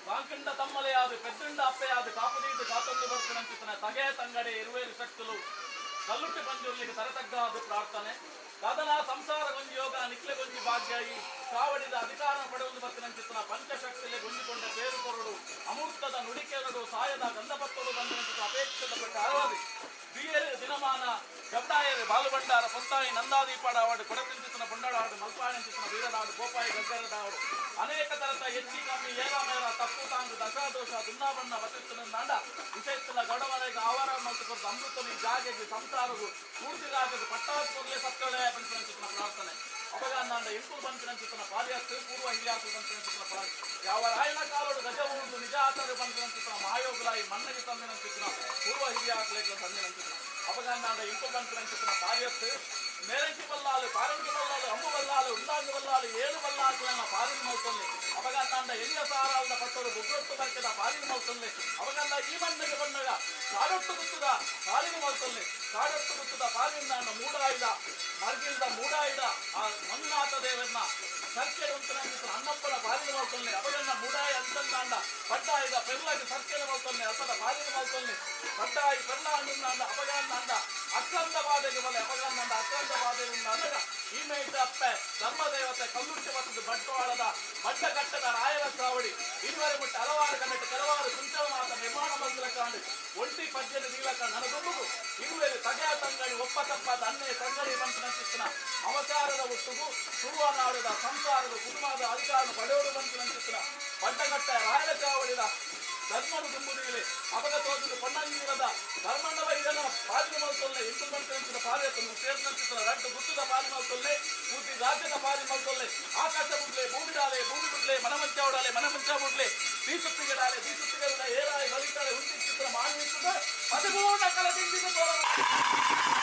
ಬಾಂಕಂಡ ತಮ್ಮಲೆಯಾದ ಪೆದ್ದಂಡ ಅಪ್ಪೆಯಾದ ಕಾಪುದೀದು ಕಾತೊಂದು ಬರ್ಪುನಂಚಿತನ ತಗೆ ತಂಗಡೆ ಇರುವೇರು ಶಕ್తులు ಕಲ್ಲುಟ್ಟಿ ಪಂಜುರ್ಲಿಗೆ ತರತಗ್ಗಾದ ಪ್ರಾರ್ಥನೆ ಕದನ ಸಂಸಾರ ಗೊಂಜಿ ಯೋಗ ನಿಕ್ಲೆ ಗೊಂಜಿ ಭಾಗ್ಯ ಈ ಕಾವಡಿದ ಅಧಿಕಾರ ಪಡೆಯುವುದು ಬರ್ತಿನಂಚಿತನ ಪಂಚಶಕ್ತಿಲೆ ಗೊಂಜಿಕೊಂಡ ಪೇರು ಕೊರಡು ಅಮೂರ್ತದ ನುಡಿಕೆರಡು ಸಾಯದ ಗಂಧಪತ್ತಲು ಬಂದಿನಂಚಿತ ಅಪೇಕ್ಷದ ಪ್ರಕಾರವಾದಿ ದಿಯರು ದಿನಮಾನ ಗಬ್ಡಾಯರು ಬಾಲುಬಂಡಾರ ಪೊತ್ತಾಯಿ ನಂದಾದೀಪಾಡಾವಾಡು ಕೊಡತಿಂಚಿತನ ಪುಂಡಾಡು ಮಲ್ಪಾಯಂಚಿತನ ವೀರನಾಡು ಗೋಪಾಯಿ ಗಗ್ಗರದಾಡು ಅನೇಕ ತರತ ಹೆಚ್ಚಿ ಕಮ್ಮಿ ಏರ ಮೇರ ತಪ್ಪು ತಾಂಗು ದಶಾದೋಷ ದುನ್ನಾಬಣ್ಣ ವತಿಸ್ತನ ವಿಷಯತ್ತಲ ಗೌಡವರೆಗೆ ಆವಾರ ಮತ್ತು ಕೊರತು ಅಮೃತನಿ ಜಾಗೆಗೆ ಸಂಸಾರಗು ಪೂರ್ತಿ ರಾಜದ ಪಟ್ಟಾಸ್ಪರ್ಲೆ ಸತ್ತಳೆ ಪಂಚನಂಚಿತನ ಪ್ರಾರ್ಥನೆ ಅಪಗಾಂದಾಂಡ ಇಂಪು ಬಂತಿನಂಚಿತನ ಪಾರ್ಯಾಸ್ತು ಪೂರ್ವ ಹಿರಿಯಾಸು ಬಂತಿನಂಚಿತನ ಪಾರಿ ಯಾವ ರಾಯಣ ಕಾಲೋಡು ಗಜ ಉಂಟು ನಿಜ ಆತರು ಬಂತಿನಂಚಿತನ ಮಹಾಯೋಗುಲಾಯಿ ಮಣ್ಣಗೆ ತಂದಿನಂಚಿತನ ಪೂರ್ವ ಹಿರಿಯಾಸಲೆಗಳ ತಂದಿನಂಚಿತನ ಅಪಗಾಂದಾಂಡ ಇಂಪು ಬಂತಿನಂಚಿತನ ಪಾರ್ಯಸ್ತು ಮೇರಂಕಿ ಬಲ್ಲಾಲು ಪಾರಂಕಿ ಬಲ್ಲಾಲು ಅಂಬು ಬಲ್ಲಾಲು ಉಂದಾಂಗಿ ಬಲ್ಲಾಲು ಏಳು ಬಲ್ಲಾಕುಲನ್ನ ಪಾರಿನ ಮಲ್ತೊಲ್ಲಿ ಅಪಗಾಂದಾಂಡ ಎಲಿಯ ಸಾರಾಲ್ದ ಪಟ್ಟರು ಬುಗ್ರೊಟ್ಟು ಬರ್ಕೆದ ಪಾರಿನ ಮಲ್ತೊಲ್ಲಿ ಅಪಗಾಂದ ಈ ಮಣ್ಣಿಗೆ ಬಣ್ಣಗ ಕಾಡೊಟ್ಟು ಗುತ್ತದ ಪಾರಿನ ಮಲ್ತೊಲ್ಲಿ ಕಾಡೊಟ್ಟು ಗುತ್ತದ ಪಾರಿನ ಮೂಡಾಯಿದ ಮರ್ಗಿಲ್ದ ಮೂಡಾಯಿದ ಆ ಮಂಜುನಾಥ ದೇವರನ್ನ ಸರ್ಕೆಡ್ ಉಂಟು ಅಣ್ಣಪ್ಪನ ಪಾರಿನ ಮಲ್ತೊಲ್ಲಿ ಅಪಗನ್ನ ಮೂಡಾಯಿ ಅಂತಂದಾಂಡ ಪಡ್ಡಾಯಿದ ಪೆರ್ಲಾಗಿ ಸರ್ಕೆಡ ಮಲ್ತೊಲ್ಲಿ ಅಲ್ಪದ ಪಾರಿನ ಮಲ್ತೊಲ್ಲಿ ಪಡ್ಡಾಯಿ ಪೆರ್ಲ ಅಣ್ಣಂದಾಂಡ ಅಪಗಾಂದಾಂಡ ಅಕ್ರಂದ ಬಾಧೆಗೆ ಬಲೆ ಅಪಗಾಂದಾಂಡ ಅಕ್ರಂದ ಬಾಧೆಯಿಂದ ಅಂದಾಗ ಈ ಮೇಟ ಅಪ್ಪೆ ಧರ್ಮದೇವತೆ ಕಲ್ಲುಟ್ಟಿ ಬತ್ತದ ಬಂಟ್ವಾಳದ ಬಡ್ಡ ಕಟ್ಟದ ರಾಯರ ಚಾವಡಿ ಇದುವರೆ ಮುಟ್ಟ ಹಲವಾರು ಕನ್ನಡ ಕೆಲವಾರು ಸುಂಚವ ಮಾತ ನಿರ್ಮಾಣ ಮಂದಿರ ಕಾಂಡು ಒಂಟಿ ಪದ್ಯದ ನೀಲಕ ನನದೊಂಬುದು ಇರುವೆಲ್ಲಿ ತಗೆಯ ತಂಗಡಿ ಒಪ್ಪ ತಪ್ಪಾದ ಅನ್ನೆ ತಂಗಡಿ ಬಂತು ನಂಚಿತ್ತಿನ ಅವತಾರದ ಒಟ್ಟುಗು ತುಳುವನಾಡದ ಸಂಸಾರದ ಕುಟುಂಬದ ಅಧಿಕಾರ ಪಡೆಯೋಡು ಬಂತು ನಂಚಿತ್ತಿನ ಬಡ್ಡಗಟ್ಟ ರಾಯರ ಚಾವಡಿದ ಧರ್ಮನು ತುಂಬುದಿಲ್ಲ ಅಪಗ ತೋಜುದು ಪೊನ್ನಂಗಿರದ ಧರ್ಮಣ್ಣವ ಇದನ್ನ ಪಾಲಿನ ಮಲ್ತೊಲ್ಲೆ ಇಂತು ಬಂತಿನ ಪಾರ್ಯತನ್ನು ಸೇರಿದಂತಿನ ರಡ್ಡು ಗುತ್ತದ ಪಾಲಿ ಮಲ್ತೊಲ್ಲೆ ಪೂರ್ತಿ ರಾಜ್ಯದ ಪಾಲಿ ಮಲ್ತೊಲ್ಲೆ ಆಕಾಶ ಬುಡ್ಲೆ ಭೂಮಿಡಾಲೆ ಭೂಮಿ ಬುಡ್ಲೆ ಮನಮಂಚಾವಡಾಲೆ ಮನಮಂಚಾವುಡ್ಲೆ ದೀಸುತ್ತಿಗೆಡಾಲೆ ದೀಸುತ್ತಿಗೆಡ ಏರಾಯಿ ಬಲಿತಾಳೆ ಹುಂಚಿತ್ರ ಮಾನವಿಸುತ್ತ ಪದಿಮೂರ್ಣ ಕಲದಿಂದಿದ ತೋರ.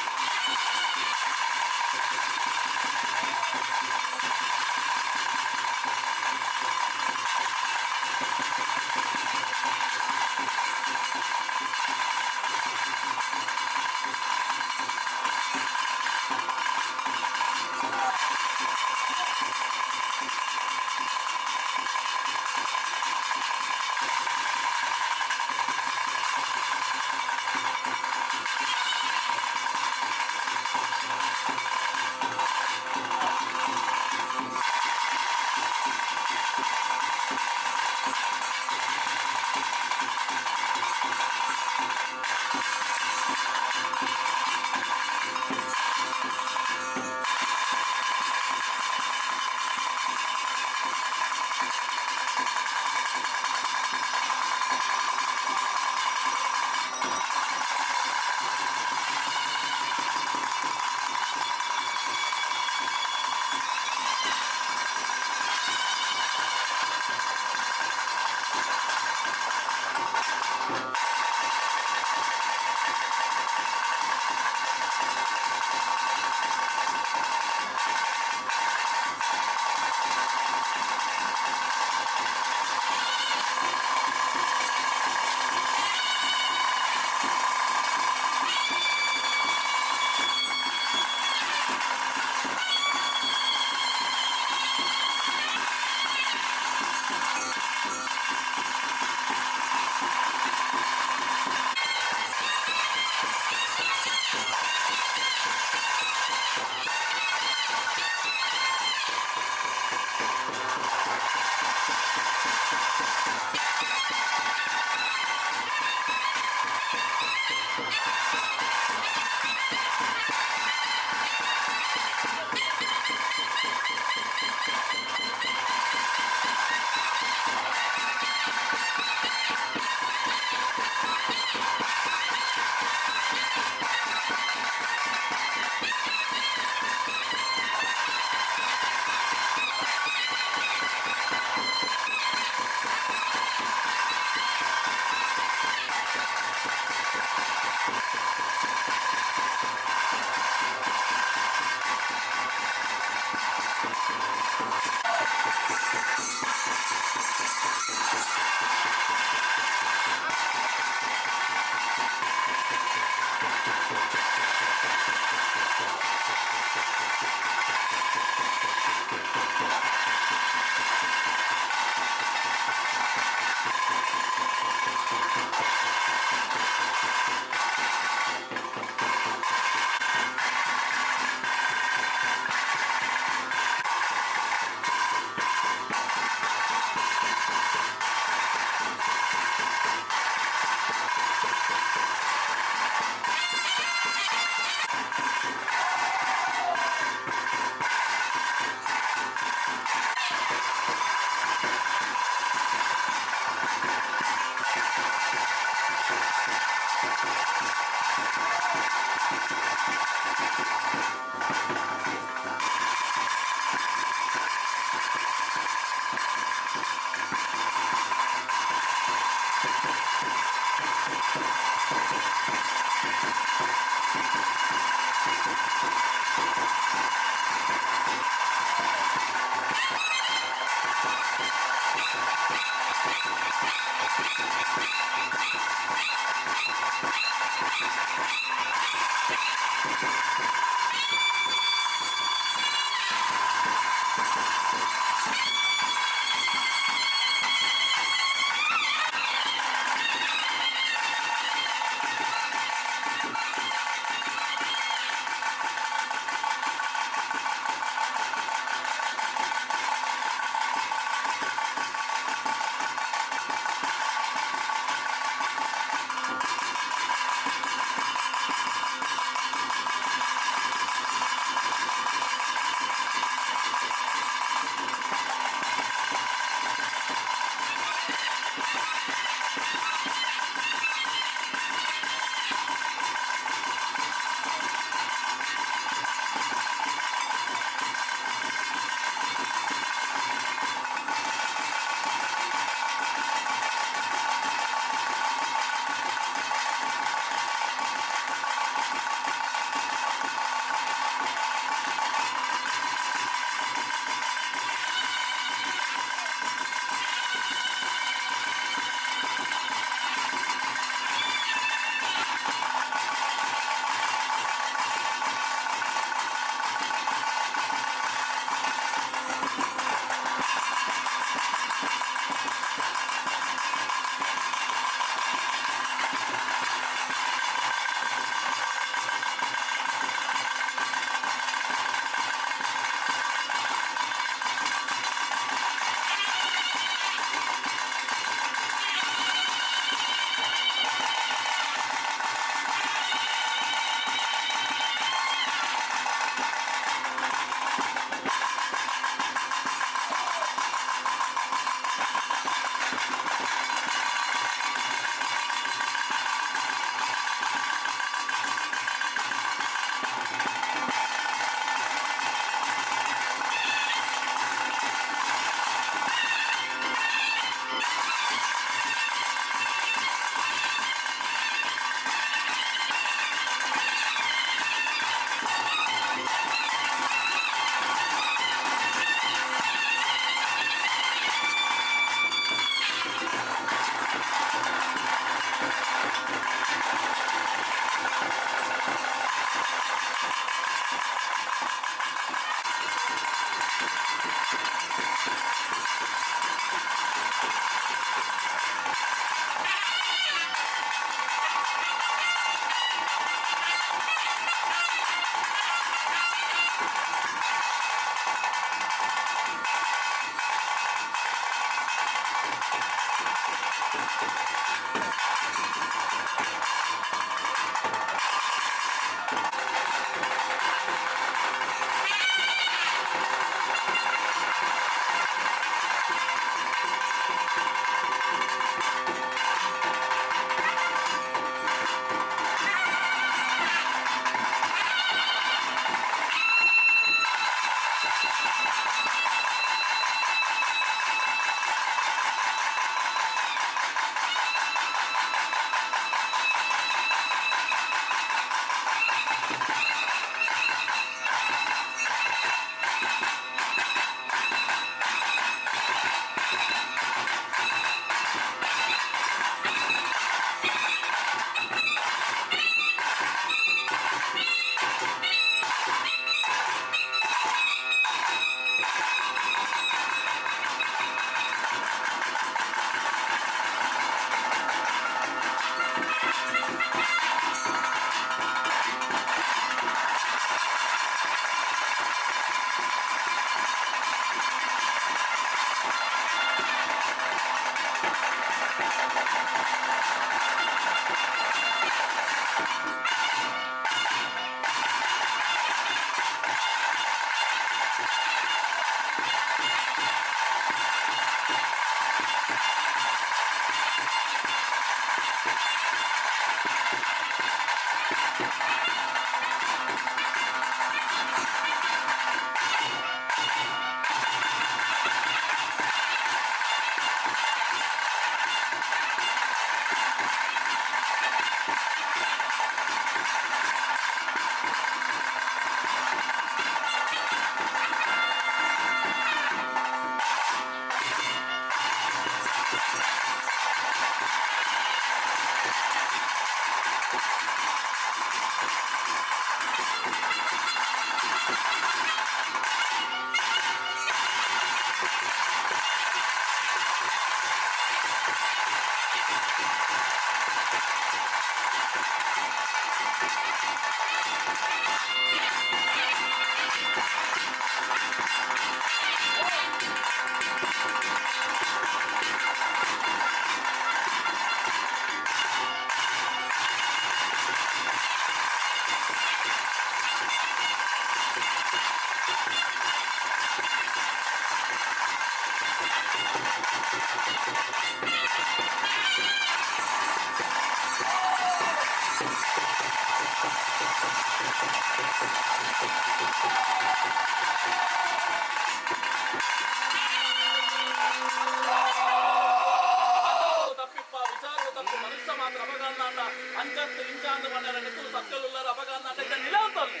ತಪ್ಪಿಪ್ಪ ವಿಚಾರ ತಪ್ಪು ಮನುಷ್ಯ ಮಾತ್ರ ಅಪಗಾಂಡ ಅಂಚತ್ತು ಇಂಚಾಂದು ಬಂದರೆ ನಿಕ್ಕಲು ಸತ್ಯಲುಲ್ಲರ ಅಪಗಾಂಡ ನಿಲ ಅಂತಲ್ಲಿ.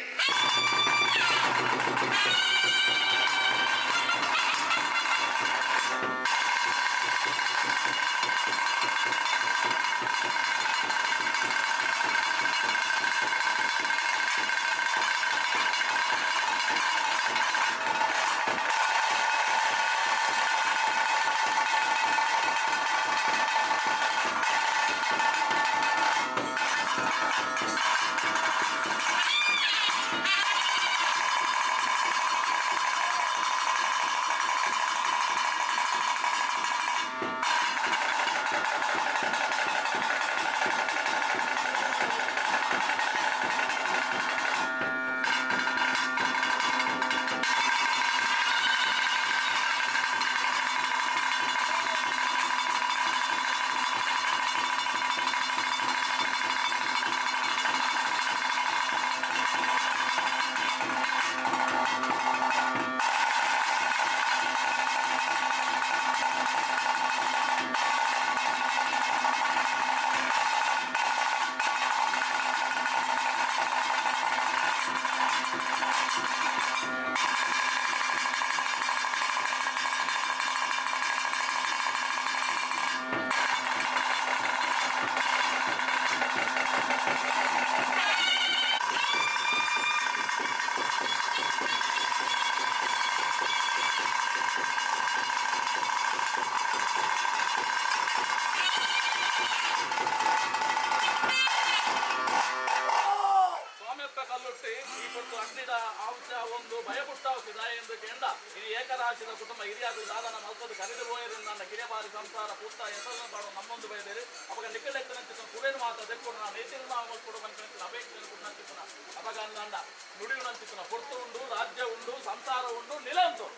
ಸ್ವಾಮಿಯೊಕ್ಕ ಕಲ್ಲುಟ್ಟಿ ಈ ಪೊತ್ತು ಅಗ್ನಿದ ಅಂಶ ಒಂದು ಭಯಪುಟ್ಟಾವು ಎಂದು ಕೇಂದ್ರ ಇದು ಏಕರಾಶಿದ ಕುಟುಂಬ ಹಿರಿಯಾದ ದಾದನ ಮಲ್ಪದು ಕರೆದು ಹೋಯರಿಂದ ನನ್ನ ಕಿರಿಯಬಾರಿ ಸಂಸಾರ ಪೂರ್ತ ಎಸಲ ಬಾಡು ನಮ್ಮೊಂದು ಬಯದೇರಿ ಅವಾಗ ನಿಕ್ಕಲೆತ್ತನಂಚಿನ ಕುವೇನು ಮಾತ ದೆಕ್ಕೊಡು ನಾನು ನೇತಿನ ಕೊಡು ಮನ್ಕಂಚಿನ ಅಪೇಕ್ಷೆಯನ್ನು ಕೊಡು ನಂಚಿನ ಅವಾಗ ಅಂದ ನುಡಿಯು ನಂಚಿನ ಪೊರ್ತು ಉಂಡು ರಾಜ್ಯ ಉಂಡು ಸಂಸಾರ ಉಂಡು ನಿಲಂತು.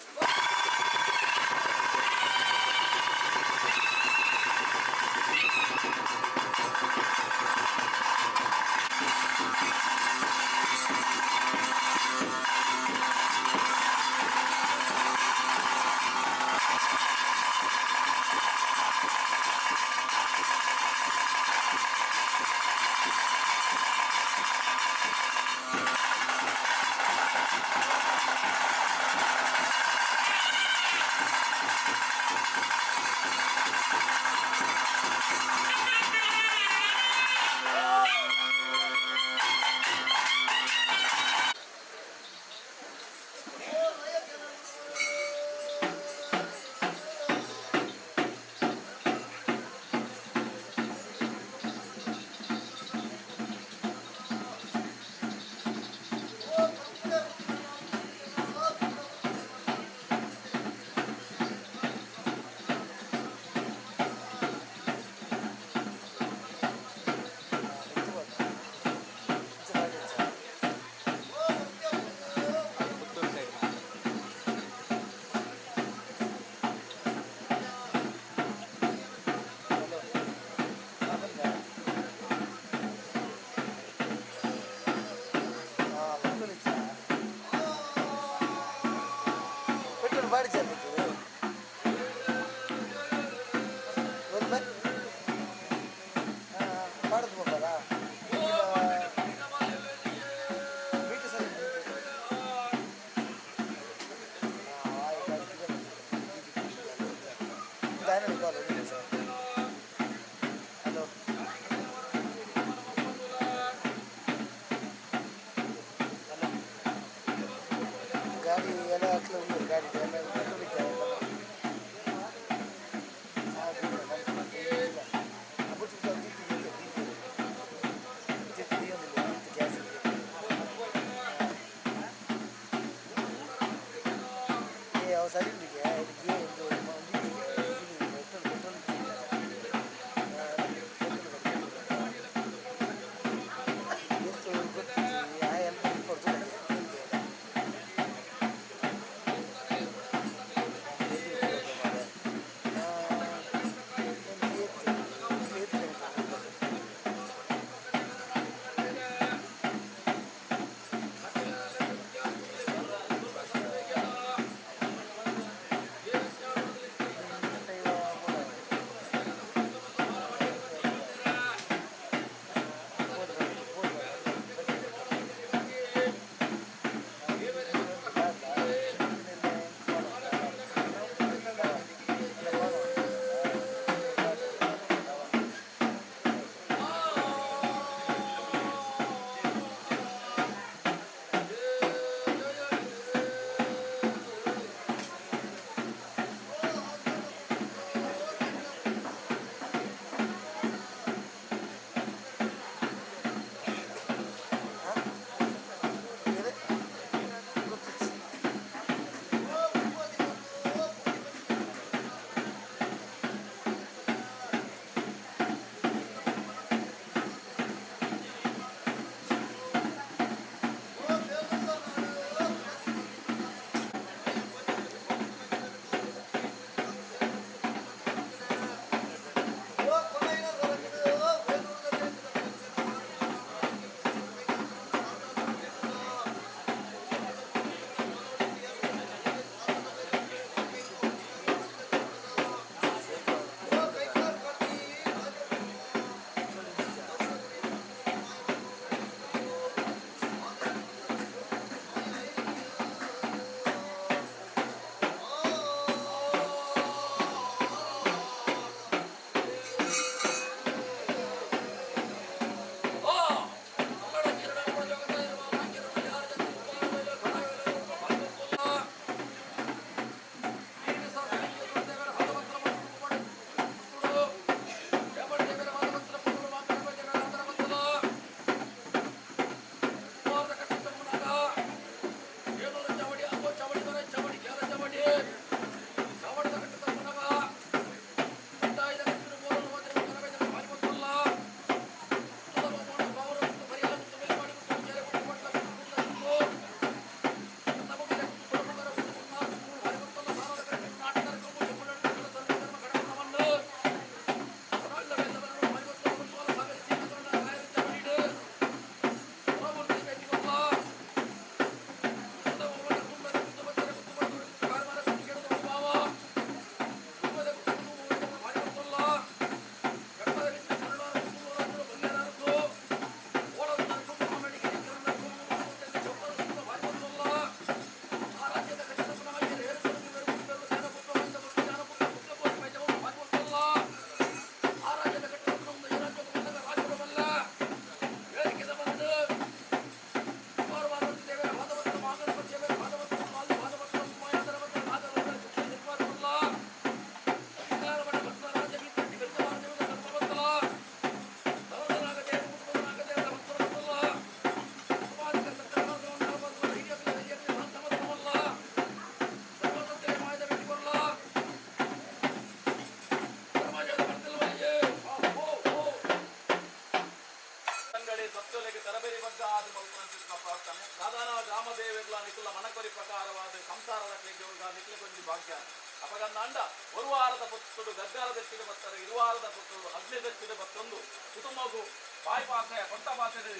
ಪರ್ಬದ ಪೊರ್ತುಡು ಅಗ್ನಿ ದಚ್ಚಿದ ಬತ್ತೊಂದು ಕುಟುಂಬಗು ಬಾಯಿ ಪಾತ್ರೆ ಕೊಟ್ಟ ಪಾತ್ರೆ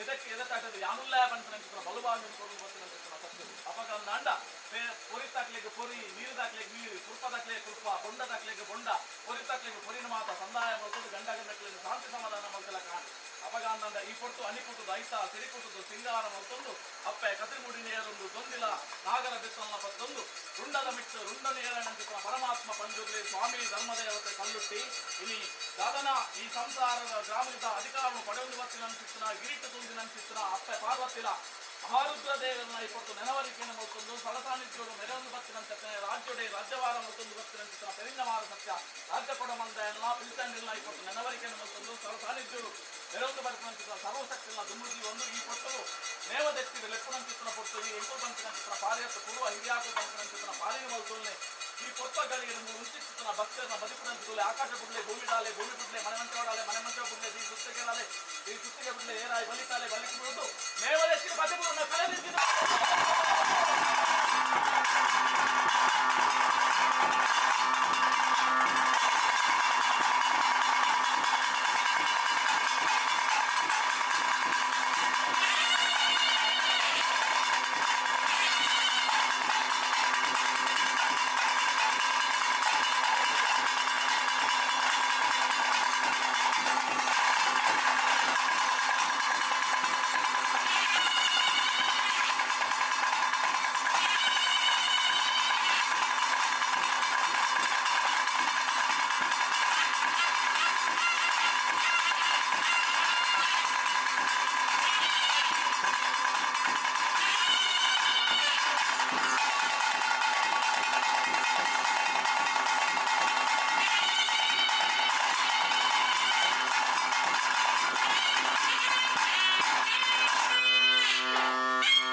ಎದಕ್ಕೆ ಎದತಾಟದ ಯಾನುಲ್ಲ ಪನ್ಪುನಂಚಿತ್ತಿನ ಬಲುಬಾಂಜನ್ ಕೊರೊಂದು ಬತ್ತಿನಂಚಿತ್ತಿನ ಸತ್ಯಲು. ಅಪಗಂದಾಂಡ ಪೊರಿತಾಕ್ಲೆಗ್ ಪೊರಿ, ನೀರುದಾಕ್ಲೆಗ್ ನೀರು, ಕುರ್ಪದಾಕ್ಲೆಗ್ ಕುರ್ಪ, ಬೊಂಡದಾಕ್ಲೆಗ್ ಬೊಂಡ, ಪೊರಿತಾಕ್ಲೆಗ್ ಪೊರಿನ ಮಾತ ಸಂದಾಯ ಮಲ್ತೊಂದು ಗಂಡ ಗಂಡಕ್ಲೆಗ್ ಶಾಂತಿ ಸಮಾಧಾನ ಮಲ್ತಲ ಕಾಣ್. ಅಪಗಾಂದಂಡ ಈ ಪೊರ್ತು ಅಣಿಕುಟುದು ಐತ ಸಿರಿಕುಟುದು ಸಿಂಗಾರ ಮಲ್ತೊಂದು ಅಪ್ಪೆ ಕತ್ರಿಮುಡಿ ನೇರೊಂದು ದೊಂದಿಲ ನಾಗರ ಬಿತ್ತಲ್ನ ಪತ್ತೊಂದು ರುಂಡದ ಮಿಟ್ಟು ರುಂಡ ನೇರನಂಚಿತ್ತಿನ ಪರಮಾತ್ಮ ಪಂಜುರ್ಲಿ ಸ್ವಾಮಿ ಧರ್ಮದೇವತೆ ಕಲ್ಲುಟ್ಟಿ ಇನಿ ದಾದನ ಈ ಸಂಸಾರದ ಗ್ರಾಮದ ಅಧಿಕಾರವನ್ನು ಪಡೆಯೊಂದು ಬತ್ತಿನಂಚಿತ್ತಿನ ಗಿರಿಟ್ಟು ತುಂಬಿನಂಚಿತ್ತಿನ ಅಪ್ಪೆ ಪಾರ್ವತಿಲ ಮಹಾರುದ್ರ ದೇವರನ್ನ ಈ ಪೊರ್ತು ನೆನವರಿಕೆಯನ್ನು ಮಲ್ತೊಂದು ಸ್ಥಳ ಸಾನ್ನಿಧ್ಯೋಡು ಮೆರವೊಂದು ಬತ್ತಿನಂತೆ ರಾಜ್ಯೋಡೆ ರಾಜ್ಯವಾರ ಮಲ್ತೊಂದು ಬತ್ತಿನಂಚಿತ್ತಿನ ಪೆರಿಂಗಮಾರ ಸತ್ಯ ರಾಜ್ಯ ಕೊಡ ಮಂದ ಎಲ್ಲ ಪಿಲ್ಚಂಡಿಲ್ಲ ಈ ಪೊರ್ತು ನೆನವರಿಕೆಯನ್ನು ಮಲ್ತೊಂದು ಸ್ಥಳ ಸಾನ್ನಿಧ್ಯೋಡು ಮೆರವೊಂದು ಬರ್ಪುನಂಚಿತ್ತಿನ ಸರ್ವಶಕ್ತಿನ ದುಮ್ಮುಜಿ ಒಂದು ಈ ಪೊರ್ತುಡು ನೇವದೆತ್ತಿದ ಲೆಪ್ಪುನಂಚಿತ್ತಿನ ಪೊರ್ತು ಈ ಎಂಕುಲು ಪನ್ಪಿನಂಚಿತ್ತಿನ ಪಾರ್ಯತ್ತ ಪೂರ್ವ ಹಿರಿಯಾಕ ಪನ್ಪಿನಂಚಿತ್ತಿನ ಪಾಲಿನ ಮಲ್ತೊಲ್ನೆ ಈ ಪೊರ್ತಗಳಿಗೆ ಉಂಚಿತ್ತಿನ ಭಕ್ತರನ್ನ ಬದುಕುನಂಚಿತ್ತುಲೆ ಆಕಾಶ ಬುಡ್ಲೆ ಭೂಮಿ ಡಾಲೆ ಭೂಮಿ ಬುಡ್ಲೆ ಮನೆ ಮಂಚವಾಡಾಲೆ ಮನೆ ಮಂಚ ಬುಡ್ಲೆ ಈ ಸುತ್ತಿಗೆಡಾಲೆ ಈ ಸುತ್ತಿಗೆ ಬುಡ್ಲೆ ಏರಾಯಿ ಬಲಿತಾಲೆ ಬಲಿಕೆ ಬಿಡುದು ನೇವದೆತ್ತಿನ ಬದುಕುನ ಕಳೆದಿದ್ದ.